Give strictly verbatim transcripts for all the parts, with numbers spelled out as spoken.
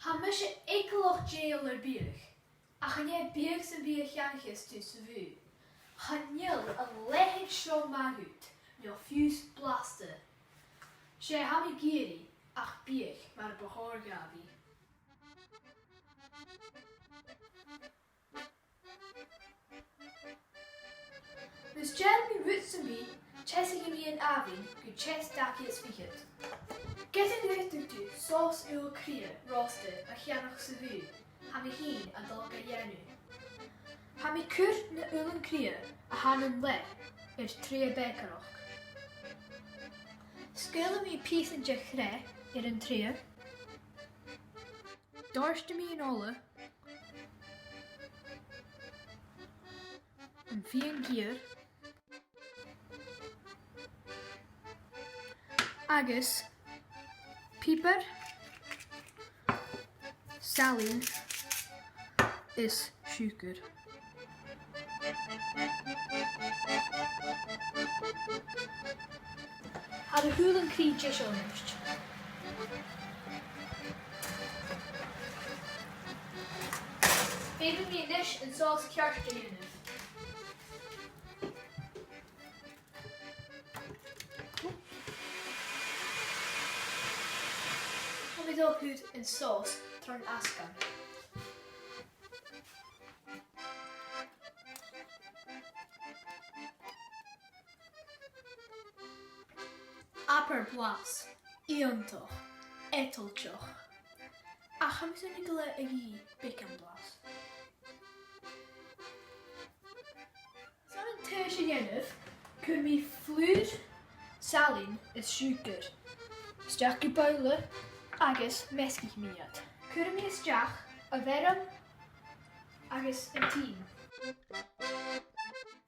Tha mise eagalach dèidheil air biadh, ach chan e biadh sam bith a cheannaicheas tu sa bhùth. Chan eil an leithid seo math dhut, no fiù 's blasta. 'S e a tha mi ag iarraidh, ach biadh mar bu chòir dha bhith. Mus dèan mi rud sam bith, teasaich mi an abhainn gu teis dà cheud 's fichead. Ged a dh'fhaodadh tu sòs ubhal-cridhe rosta a cheannach sa bhùth, tha mi fhìn a' dol ga dhèanamh. Tha mi a' cur na ubhal-cridhe a tha nan leth air treidhe bèicearachd. Sgaoilidh mi pìosan de chreith air an treidhe. Dòirtidh mi an ola, am fìon geur, agus piobar, salann is siùcar. Tha an t-ubhal-cridhe deiseil a-nis. Feumaidh mi a-nis an sòs ceart a dhèanamh. Tha mi a' dol a chur an sòs tron asgan. Abair blas iongantach, eadalach. Ach tha mi a' smaoineachadh gu bheil e a dhìth beagan blasta. 'S ann an taois a dhèanamh, cuiridh mi flùr, salann is siùcar a-steach gu bobhla agus measgaich mi iad. Cuiridh mi a-steach a' bheiream agus an t-ìm.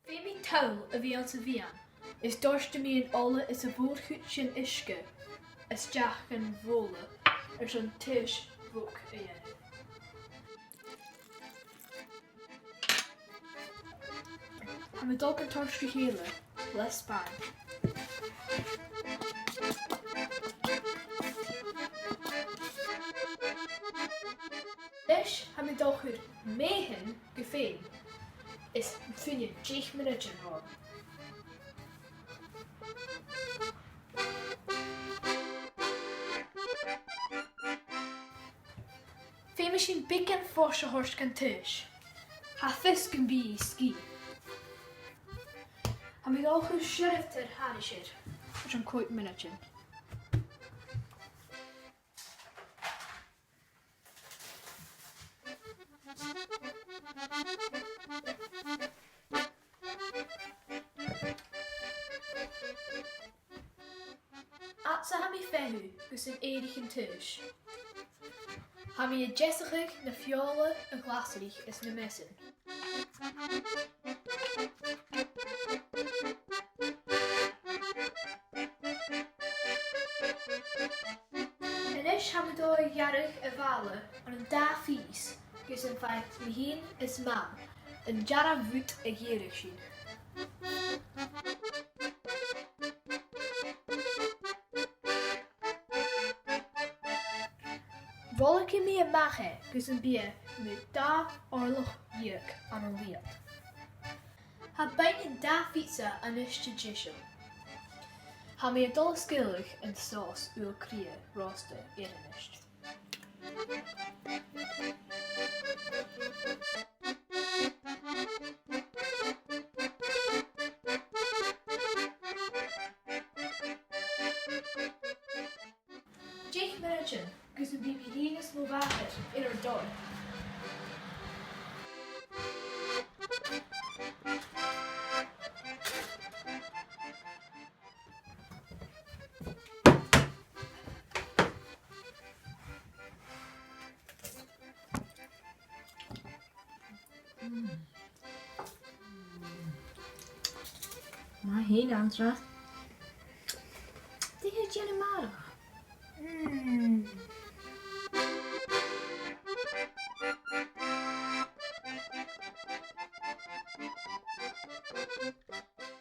Feumaidh toll a bhith anns a' mheadhan, is dòirtidh mi an ola is a' mhòr-chuid den uisge a-steach dhan bhobhla airson taois bhog a dhèanamh. Tha mi a' dol gan toirt ri chèile le spàin. A-nis, tha mi a' dol a chur meadhan gu feum is fuine deich mionaidean oirre. Feumaidh sinn beagan fois a thoirt dhan taois. Tha fios gum bi i sgìth. Tha mi a' dol a chur siorrachd thairis air, airson còig mionaidean. Fhad 's a tha mi a' feitheamh gus an èirich an taois, tha mi a' deasachadh na feòla, a' ghlasairich is na measan. A-nis tha mi a' dol a ghearradh a' bhalla ann an dà phìos gus am faigh mi fhìn is Mam an dearbh rud a dh'iarradh sinn. Roilichidh mi a-mach e gus am bi e mu dhà òirleach dheug ann an laghad. Tha beinn an dà phizza a-nis deiseil. Tha mi a' dol a sgaoileadh an sòs ubhal-cridhe rosta air a-nis. Deich mionaidean gus am bi mi fhìn is mo mhàthair air ar dòigh. Mm. Math fhèin, Andra. Dè tha thu a' dèanamh a-màireach? Mm.